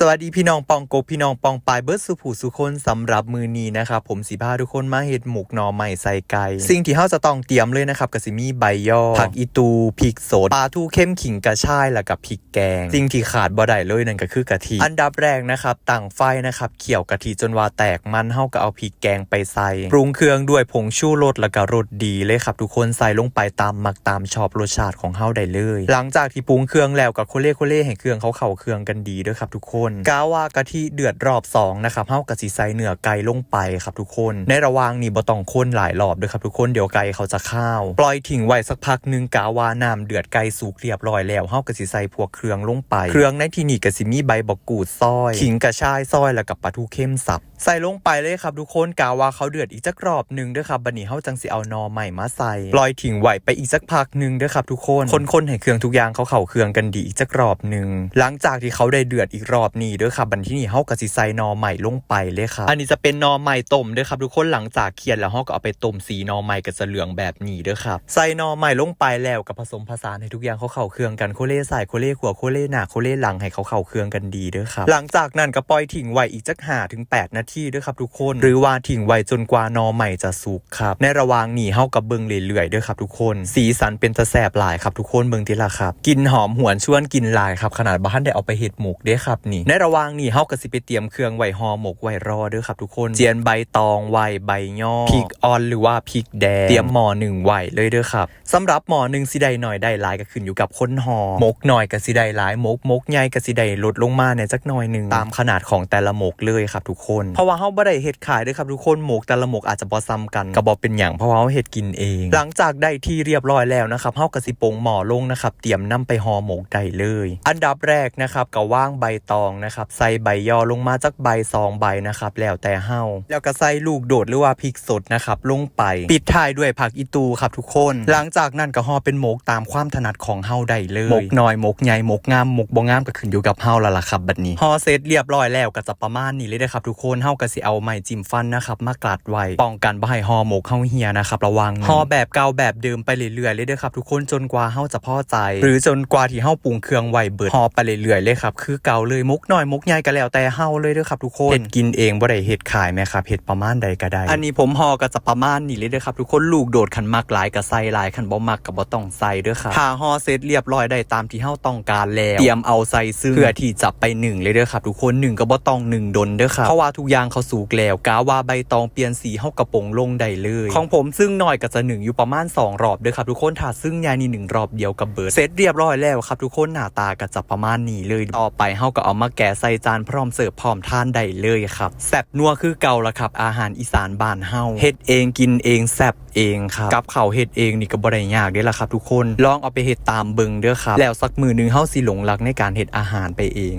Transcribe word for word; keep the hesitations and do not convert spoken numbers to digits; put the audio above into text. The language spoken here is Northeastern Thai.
สวัสดีพี่น้องป้องกบพี่น้องป้องปายเบิดสู่ผู้สู่คน สำหรับมื้อนี้นะครับ ผมสิพาทุกคนมาเฮ็ดหมกหน่อไม้ใส่ไก่ สิ่งที่เฮาจะต้องเตรียมเลยนะครับ ก็สิมีใบย่อ ผักอีตู พริกสด ปลาทูเค็ม ขิงกระชาย แล้วก็พริกแกง สิ่งที่ขาดบ่ได้เลยนั่นก็คือกะทิ อันดับแรกนะครับ ตั้งไฟนะครับ เคี่ยวกะทิจนว่าแตกมัน เฮาก็เอาพริกแกงไปใส่ ปรุงเครื่องด้วยผงชูรสแล้วก็รสดีเลยครับทุกคน ใส่ลงไปตามมักตามชอบรสชาติของเฮาได้เลย หลังจากที่ปรุงเครื่องแล้วก็โคเล่โคเล่ให้เครื่องเขาเข้าเครื่องกันดีเด้อครับทุกคน กะว่ากะทิเดือดรอบสองนะครับ เฮาก็สิใส่เนื้อไก่ลงไปครับทุกคน ในระหว่างนี้บ่ต้องคนหลายรอบเด้อครับทุกคน เดี๋ยวไก่เขาจะคาว ปล่อยทิ้งไว้สักพักหนึ่ง กะว่าน้ำเดือดไก่สุกเรียบร้อยแล้ว เฮาก็สิใส่พวกเครื่องลงไป เครื่องในที่นี้ก็สิมีใบบักกูดซอย ขิงกระชายซอย แล้วก็ปลาทูเค็มสับ ใส่ลงไปเลยครับทุกคน กะว่าเขาเดือดอีกจักรอบหนึ่งเด้อครับ บัดนี้เฮาจังสิเอาหน่อไม้มาใส่ ปล่อยทิ้งไว้ไปอีกจักพักหนึ่งเด้อครับทุกคน คนๆให้เครื่องทุกอย่างเขาเข้าเครื่องกันดีอีกจักรอบหนึ่ง หลังจากที่เขาได้เดือดอีกรอบนี้เด้อครับ บัดนี้เฮาก็สิใส่หน่อไม้ลงไปเลยครับ อันนี้จะเป็นหน่อไม้ต้มเด้อครับทุกคน หลังจากเคี่ยนแล้วเฮาก็เอาไปต้ม สีหน่อไม้ก็จะเหลืองแบบนี้เด้อครับ ใส่หน่อไม้ลงไปแล้วก็ผสมผสานให้ทุกอย่างเขาเข้าเครื่องกัน โคเล่ซ้ายโคเล่ขวา โคเล่หน้าโคเล่หลังให้เขาเข้าเครื่องกันดีเด้อครับ หลังจากนั้นก็ปล่อยทิ้งไว้อีกจักห้าถึงแปดนาทีเด้อครับทุกคน หรือว่าทิ้งไว้จนกว่าหน่อไม้จะสุกครับ ในระหว่างนี้เฮาก็เบิ่งเรื่อยๆเด้อครับทุกคน สีสันเป็นตาแซ่บหลายครับทุกคน เบิ่งติล่ะครับ กลิ่นหอมหวนชวนกินหลายครับ ขนาดบ่ทันได้เอาไปเฮ็ดหมกเด้อครับนี่ ในระหว่างนี้เฮาก็สิไปเตรียมเครื่องไว้ห่อหมกไว้รอเด้อครับทุกคน เจียนใบตองไว้ ใบย่อ พริกอ่อนหรือว่าพริกแดง เตรียมหม้อหนึ่งไว้เลยเด้อครับ สำหรับหม้อหนึ่งสิได้หน่อยได้หลายก็ขึ้นอยู่กับคนห่อ หมกน้อยก็สิได้หลายหมก หมกใหญ่ก็สิได้ลดลงมาแหน่จักหน่อยหนึ่ง ตามขนาดของแต่ละหมกเลยครับทุกคน เพราะว่าเฮาบ่ได้เฮ็ดขายเด้อครับทุกคน หมกแต่ละหมกอาจจะบ่ซ้ำกัน ก็บ่เป็นหยัง เพราะว่าเฮาเฮ็ดกินเอง หลังจากได้ที่เรียบร้อยแล้วนะครับ เฮาก็สิปงหม้อลงนะครับ เตรียมนำไปห่อหมกได้เลย อันดับแรกนะครับ ก็วางใบตองนะครับ ใส่ใบย่อลงมาจักใบสองใบนะครับ แล้วแต่เฮา แล้วก็ใส่ลูกโดดหรือว่าพริกสดนะครับ ลงไป ปิดท้ายด้วยผักอีตูครับทุกคน หลังจากนั้นก็ห่อเป็นหมกตามความถนัดของเฮาได้เลย หมกน้อย หมกใหญ่ หมกงาม หมกบ่งามก็ขึ้นอยู่กับเฮาแล้วล่ะครับ บัดนี้ ห่อเสร็จเรียบร้อยแล้วก็จะประมาณนี้เลยเด้อครับทุกคน เฮาก็สิเอาไม้จิ้มฟันนะครับ มากัดไว้ ป้องกันบ่ให้ห่อหมกเฮาเหี่ยนะครับ ระวัง ห่อแบบเก่าแบบเดิมไปเรื่อยๆเลยเด้อครับทุกคน จนกว่าเฮาจะพอใจ หรือจนกว่าที่เฮาปรุงเครื่องไว้เบิด ห่อไปเรื่อยๆเลยครับ คือเก่าเลย หมกน้อย หมกใหญ่ก็แล้วแต่เฮาเลยเด้อครับทุกคน เฮ็ดกินเองบ่ได้เฮ็ดขายแม่ครับ เฮ็ดประมาณใดก็ได้ อันนี้ผมห่อก็จะประมาณนี้เลยเด้อครับทุกคน ลูกโดดคันมักหลายก็ใส่หลาย คันบ่มักก็บ่ต้องใส่เด้อครับ ถ้าห่อเสร็จเรียบร้อยได้ตามที่เฮาต้องการแล้ว เตรียมเอาใส่ซึ่ง เพื่อที่จะไปนึ่งเลยเด้อครับทุกคน นึ่งก็บ่ต้องนึ่งดนเด้อครับ เพราะว่าทุกอย่างเขาสุกแล้ว กะว่าใบตองเปลี่ยนสี เฮาก็ปงลงได้เลย ของผมซึ่งน้อยก็จะนึ่งอยู่ประมาณสองรอบเด้อครับทุกคน ถ้าซึ่งใหญ่นี่นึ่งรอบเดียวก็เบิด เสร็จเรียบร้อยแล้วครับทุกคน หน้าตาก็จะประมาณนี้เลย ต่อไปเฮาก็เอามาแกะใส่จานพร้อมเสิร์ฟพร้อมทานได้เลยครับ แซ่บนัวคือเก่าล่ะครับ อาหารอีสานบ้านเฮา เฮ็ดเองกินเองแซ่บเองครับ กับข้าวเฮ็ดเองนี่ก็บ่ได้ยากเด้ล่ะครับทุกคน ลองเอาไปเฮ็ดตามเบิ่งเด้อครับ แล้วสักมื้อหนึ่งเฮาสิหลงรักในการเฮ็ดอาหารไปเอง